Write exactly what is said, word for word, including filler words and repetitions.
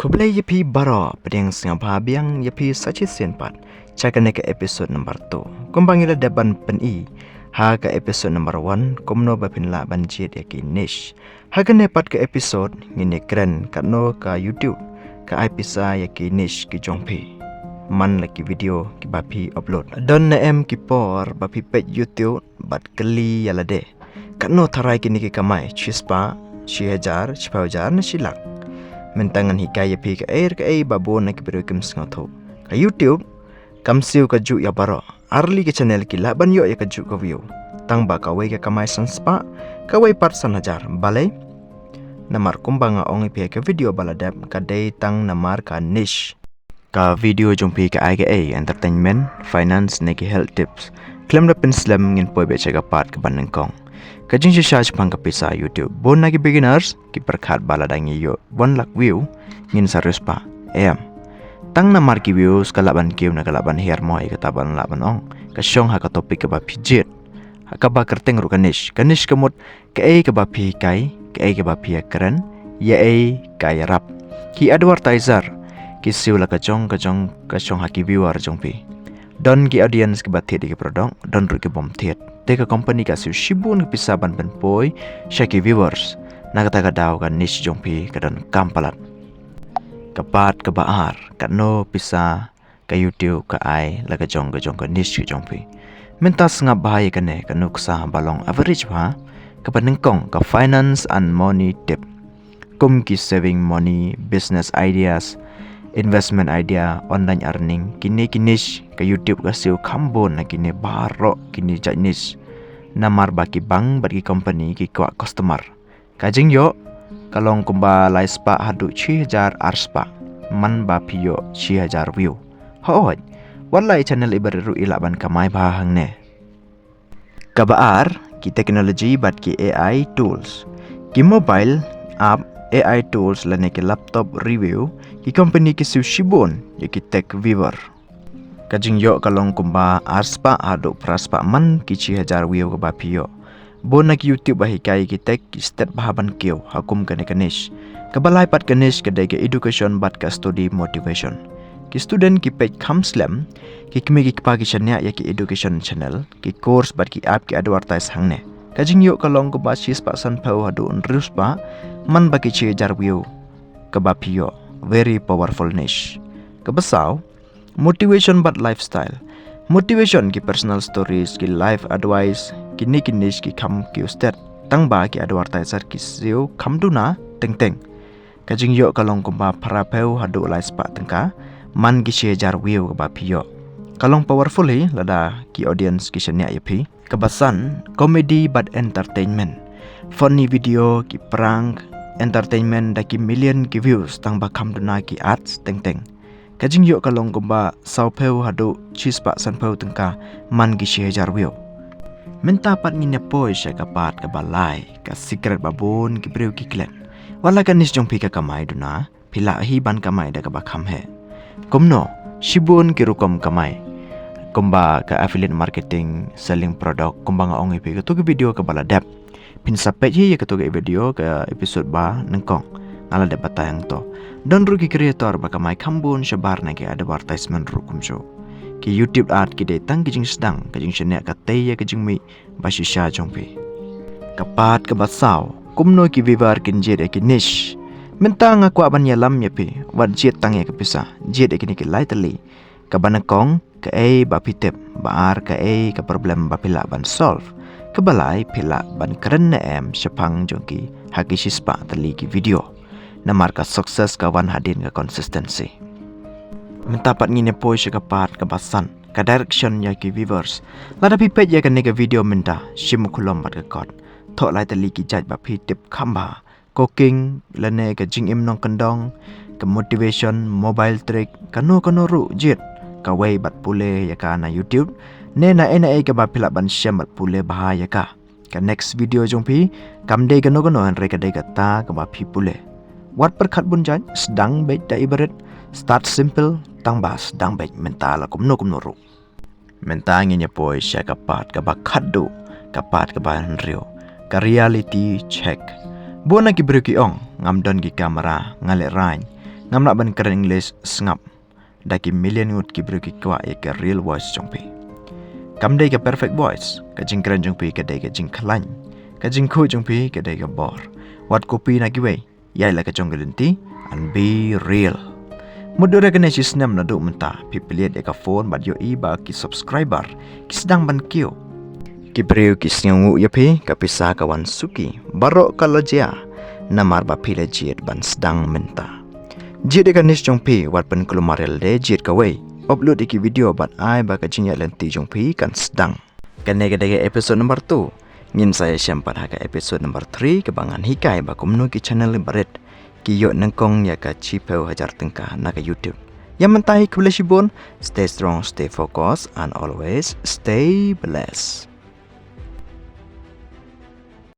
Khublei ïa phi baroh, pdiang sngewbha biang ïa phi sa shisien pat sha kane ka episode number two. Kumba ngi la dep ban pyni ha ka episode number one, kumno ba phin lah ban jied ïa ki niche. Ha kane pat ka episode ngin ïakren katno ka YouTube ka ai pisa ïa ki niche ki jong phi man la ki video kiba phi upload. Don ne em ki por ba phi peit YouTube bad kylli ïa lade, katno tharai kine ki kamai, shispah, shi hajar, shiphew hajar ne shi lak? Mynta ngan hikai ïa phi kaei re kaei ba bun na ki briew kim sngewthuh. Ka YouTube kam siew kajuh ïa baroh. Ar tylli ki channel ki lah ban ïoh ïa kajuh ka view. Tang ba kawei ka kamai san spah, kawei pat san hajar. Balei? Namar kumba nga ong ïa phi ha ka video ba la dep, ka dei tang namar ka niche. Ka video jong phi ka ai kaei, entertainment, finance ne ki health tips? Khlem da pynslem ngin poi beit sha ka part kaba nyngkong. Ka jingshisha shaphang ka pisa YouTube. Bun na ki beginners ki pyrkhat ba lada ngi ïoh one lakh view ngin sa riewspah. Em. Tang namar ki views ka lah ban kiew ne ka lah ban hiar mo, ïa kata ba lah ban ong, ka shong ha ka topic kaba phi jied. Ha kaba kyrteng ruh ka niche. Ka niche ka mut kaei kaba phi hikai, kaei kaba phi ïakren, ïa ei ka ïarap. Ki advertiser ki siew la ka jong ka jong ka shong ha ki viewer jong phi. Don ki audience kiba thied ïa ki product, don ruh ki bym thied. Te ka company ka siew shibun ki pisa ban pynpoi sha ki viewers. Na kata ka daw ka niche jong phi ka donkam palat. Ka part kaba ar, katno pisa ka YouTube ka ai la ka jong ka jong ka niche ka jong phi. Mynta sngap bha ïa kane, ka nuksa ba long average bha. Kaba nyngkong, ka finance and money tip. Kum ki saving money, business ideas, investment idea, online earning, kine ki niche ka YouTube ka siew kham bun na kine baroh kine jait niche. Namar ba ki bank bad ki company ki kwah customer. Ka jingïoh ka long kumba lai spah haduh shi hajar ar spah man ba phi ïoh shi hajar view. Hooid, wat la i channel iba rit ruh i lah ban kamai bha hangne. Kaba ar, ki technology bad ki A I tools. Ki mobile app, A I tools lane ki laptop review, ki company ki siew shibun ïa ki tech viewer. Ka jingïoh ka long kumba ar spah haduh phra spah man ki shi hajar view kaba phi ïoh. Bun na ki YouTube ba hikai ki tech ki stet bha ban kiew ha kum kane ka niche. Kaba lai pat ka niche ka dei ka education bad ka study motivation. Ki student ki peit kham slem, ki kmie ki kpa ki shaniah ïa ki education channel, ki course bad ki app ki advertise hangne. Ka jingïoh ka long kumba shi spah sanphew haduh hynriew spah man ba ki shi hajar view kaba phi ïoh. Very powerful niche. Kaba saw, motivation bad lifestyle. Motivation, ki personal stories, ki life advice, kine ki niche ki kham kiew stet. Tang ba ki advertiser ki siew kham duna teng teng. Ka jingïoh ka long kumba phra phew haduh lai spah tyngka man ki shi hajar view kaba phi ïoh. Ka long powerful hi lada ki audience ki shaniah ïa phi. Kaba san, comedy bad entertainment. Funny video, ki prank, entertainment da ki million ki views tang ba kham duna ki ads teng teng. Ka jingïoh ka long kumba saw phew haduh shi spah sanphew tyngka man ki shi hajar view. Mynta pat ngin ïa poi sha ka part kaba lai, ka secret ba bun ki briew ki klet. Wat la ka niche jong phi ka kamai duna, phi lah hi ban kamai da kaba kham heh. Kumno, shibun ki rukom kamai. Kumba ka affiliate marketing, selling product, kumba nga ong ïa phi kato ka video kaba la dep. Phin sa peit hi ïa kato ka video ka episode ba nyngkong. Nga la dep batai hangto. Don ruh ki creator ba kamai kham bun shabar na ki advertisement ruh kumjuh. Ki YouTube ad ki dei tang ki jingsdang, ka jingshaniah ka tei ïa ka jingmih ba shisha jong phi. Ka part kaba saw, kumno ki viewer kin jied ïa ki niche. Mynta nga kwah ban ïalam ïa phi, wat jied tang ïa ka pisa, jied ïa kine ki lai tylli. Kaba nyngkong, kaei ba phi tip, ba ar kaei ka problem ba phi lah ban solve. Kaba lai phi lah ban kren ne em shaphang jong ki ha ki shi spah tylli ki video. Namar ka success ka wan hadien ka consistency. Mynta pat ngin ïa poi sha ka part kaba san, ka direction ïa ki viewers. Lada phi peit ïa kane ka video mynta, shim u khulom bad ka kot. Thoh lai tylli ki jait ba phi tip kham bha. Cooking, lane ka jingim nongkyndong, ka motivation, mobile trick, kano kano ruh jied. Kawei bad pule ïa ka na YouTube, ne na ei na ei kaba phi lah ban shem bad pule bha ïa ka. Ka next video jong phi kam dei kano kano hynrei ka dei kata kaba phi pule. Wat pyrkhat bun jait, sdang beit da iba rit, start simple, tang ba sdang beit mynta la kumno kumno ruh. Mynta ngin ïa poi sha ka part kaba khatduh, ka part kaba hynriew, ka reality check. Bun na ki briew ki ong, ngam don ki camera, nga lehraiñ, Ngam lah ban kren English sngap. Da ki million ngut ki briew ki kwah ïa ka real voice jong phi. Kam dei ka perfect voice, ka jingkren jong phi ka dei ka jingkhlaiñ, ka jingkhuid jong phi ka dei ka bor. Wat copy na kiwei, ïaid la ka jong ka lynti, and be real. Mutdur ïa kane shi snem naduh mynta, phi plie ïa ka phone bad ïohi ba ki subscriber ki sdang ban kiew. Ki briew ki sngewnguh ïa phi, ka pisa ka wan suki, baroh ka la jia, namar ba phi la jied ban sdang mynta. Jied ïa ka niche jong phi, wat pynkulmar ïalade, jied kawei. Upload ïa ki video bad ai ba ka jingïaid lynti jong phi kan sdang. Kane ka dei ka episode number two. Ngin sa ïashem pat ha ka episode number three, kaba ngan hikai ba kumno ki channel barit ki ïoh nyngkong ïa ka shiphew hajar tyngka na ka YouTube. Ïa mynta hi, khublei shibun, stay strong, stay focused, and always stay blessed.